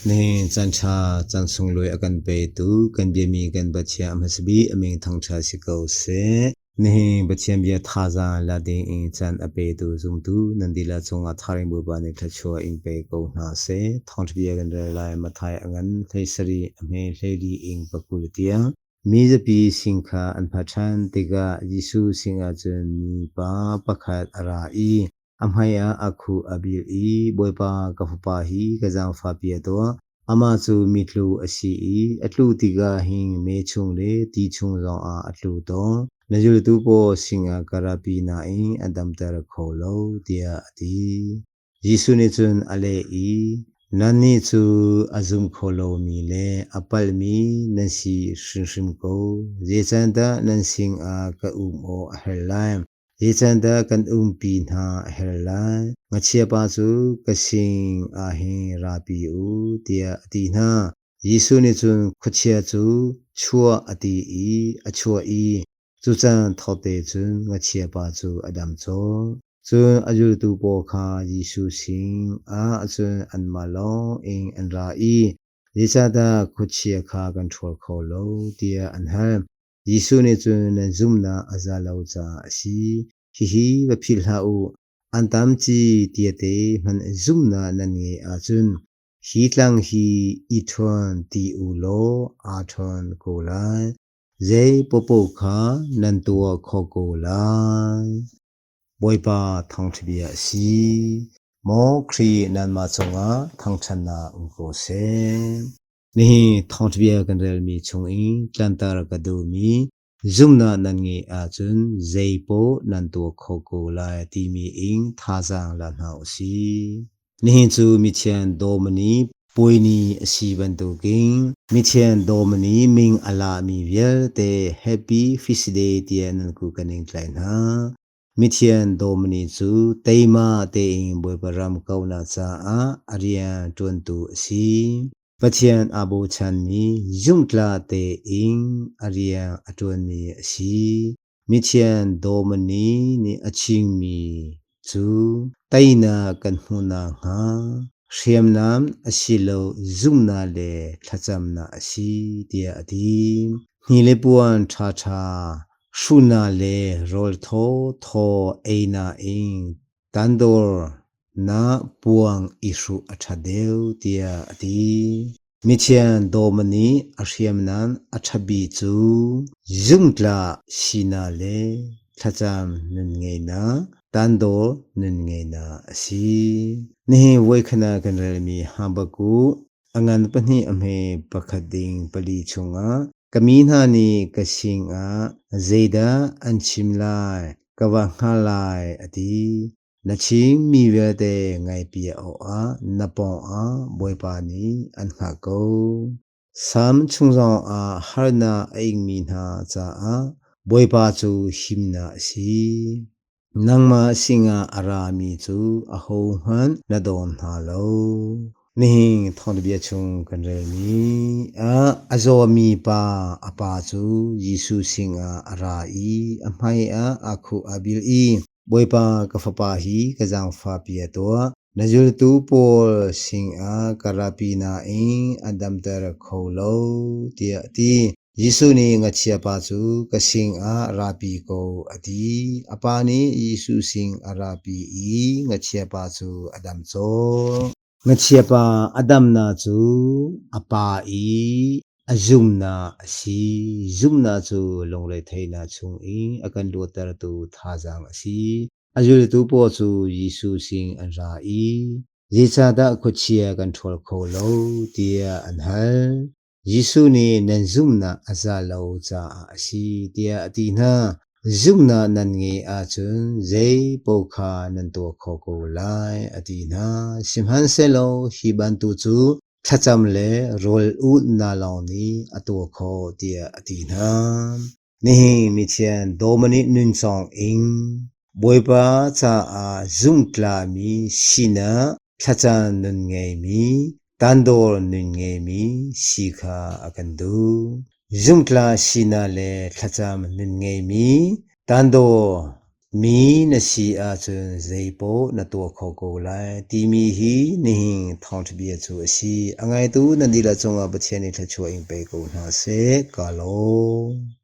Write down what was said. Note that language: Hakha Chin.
Nihin caan ṭha caan sunglawi a kan petu kan biami kan Pathian a hmasa bik a min thangṭhat si ko seh. Nihin Pathian bia thazaang la ding in caan a petu zumtu nan dihlak cungah tharing Bawipa nih thluachuah in pe ko hna seh. Thawngṭha bia kan rel lai Matthai a ngan 17 a hme 14 in 20 tiang. Mi zapi sin kha an pha ṭhan tikah Jesuh sinah cun mipa pakhat a ra i A hmaiah a khuh a bil i, Bawipa, ka fapa hi ka zaangfah piak tuah. Amah cu mitlu a si i a tlu tikah hin me chung le ti chung zongah a tlu tawn. Na zultu pawl sinah ka ratpi nain a damter kho lo, tiah a ti. Jesuh nih cun a leh i, Nannih cu a zum kho lomi le a palhmi nan si hrimhrim ko. Zeicahdah nan sinah ka um awk a herh lai? Zeicandah kan umpi hna a herh lai? Ngakchiapa cu ka sin ah hin rapi u, tiah a ti hna. Jesuh nih cun khuachia cu chuah a ti i a chuah i cu caan thawkte cun ngakchiapa cu a dam colh. Cun a zultu pawl kha Jesuh sin ah cun anmah lawng in an ra i, Zeicahdah khuachia kha kan ṭhawl kho lo? tiah an hal. Jesuh nih cun nan zumhnak a za lo caah a si. Hihi va philh hlah u. An tam ci tiate hmanh zumhnak nan ngeih ahcun hi tlang hi i ṭhawn ti u law aa ṭhawn ko lai. Zei paohpaoh kha nan tuah khawh ko lai. Bawipa thangṭha bia a si. Maw Khrih nanmah cungah thangṭhatnak um ko seh. Nihin thawngṭhabia kan relmi chungin tlanter ka duhmi zumhnak nan ngeih ahcun zeipaoh nan tuah kho ko lai timi in thazaang la hna u sih. Nihin cu Mithian Domini puai ni a si bantukin Mithian Domini min a lami vialte Happy Feast Day tiah nan ku kan in tlai hna. Mithian Domini cu teima tein Bawipa ram kauhnak caah a rian ṭuantu a si. Pathian aa bochanmi zumhtla tein a rian a ṭuanmi a si. Mithian Domini nih a chimmi cu teinak kan hmuh nakhnga hriamnam asilo zumhnak le thlacamnak a si tiah a ti. Hni le puan ṭhaṭha hruhnak le rawl thawthaw einak in tandor na puang i hruh a ṭha deuh tiah a ti. Mithian Dawma nih a hriamnam a ṭhabi cu zumtlak sinak le thlacam nun ngeihnak, tandor nun ngeihnak a si. Nihin voikhat ah kan relmi Habakkuk a ngan pahnih a hme pakhat ding pali chungah ka mi hna nih ka sinah zeidah an chim lai ka va hngal lai a ti. Na chimmi vialte ngaihpiak awkah na pawngah Bawipa nih an hngah ko. Sam chung zongah harnak a ingmi hna caah Bawipa cu himnak a si. Nangmah sinah a rami cu ahohmanh na dawn hna lo. Nihin thawngthabia chung kan relmi ah a zawmi pa a pa cu Jesuh sinah a ra i a hmaiah aa khuh aa bil i Bawipa ka fapa hi ka zaangfah piak tuah. Na zultu pawl sinah ka ratpi nain an damter kho lo, tiah a ti. Jesuh nih ngakchiapa cu ka sinah ratpi ko a ti. A pa nih Jesuh sin a ratpi i ngakchiapa cu a dam colh. Ngakchiapa a damnak cu a pa i a zumhnak a si. Zumhnak cu lungretheihnak chungin a kan luattertu thazaang a si. A zultu pawl cu Jesuh sin an ra i, Zeicahdah khuachia kan ṭhawl kho lo? tiah an hal. Jesuh nih nan zumhnak a za lo caah a si tiah a ti hna. Zumhnak nan ngeih ahcun zei paoh kha nan tuah khawh ko lai a ti hna. Sihmanhsehlaw hi bantuk cu thlacam le rawl ulhnak lawng nih a tuah khawh tiah a ti hna. Nihin mithian Dominic nuncawng in Bawipa caah zumhtlakmi sinak thlacam nun ngeimi, tandor nun ngeimi si kha a kan duh. Zumhtlak sinak le thlacam nun ngeimi, tandor. Mi na si ahcun zeipaoh na tuah kho ko lai timi hi nihin thawngṭha bia cu a si. A ngaitu nan dihlak cungah Pathian nih thluachuah in pe ko hna seh. Ka lawm.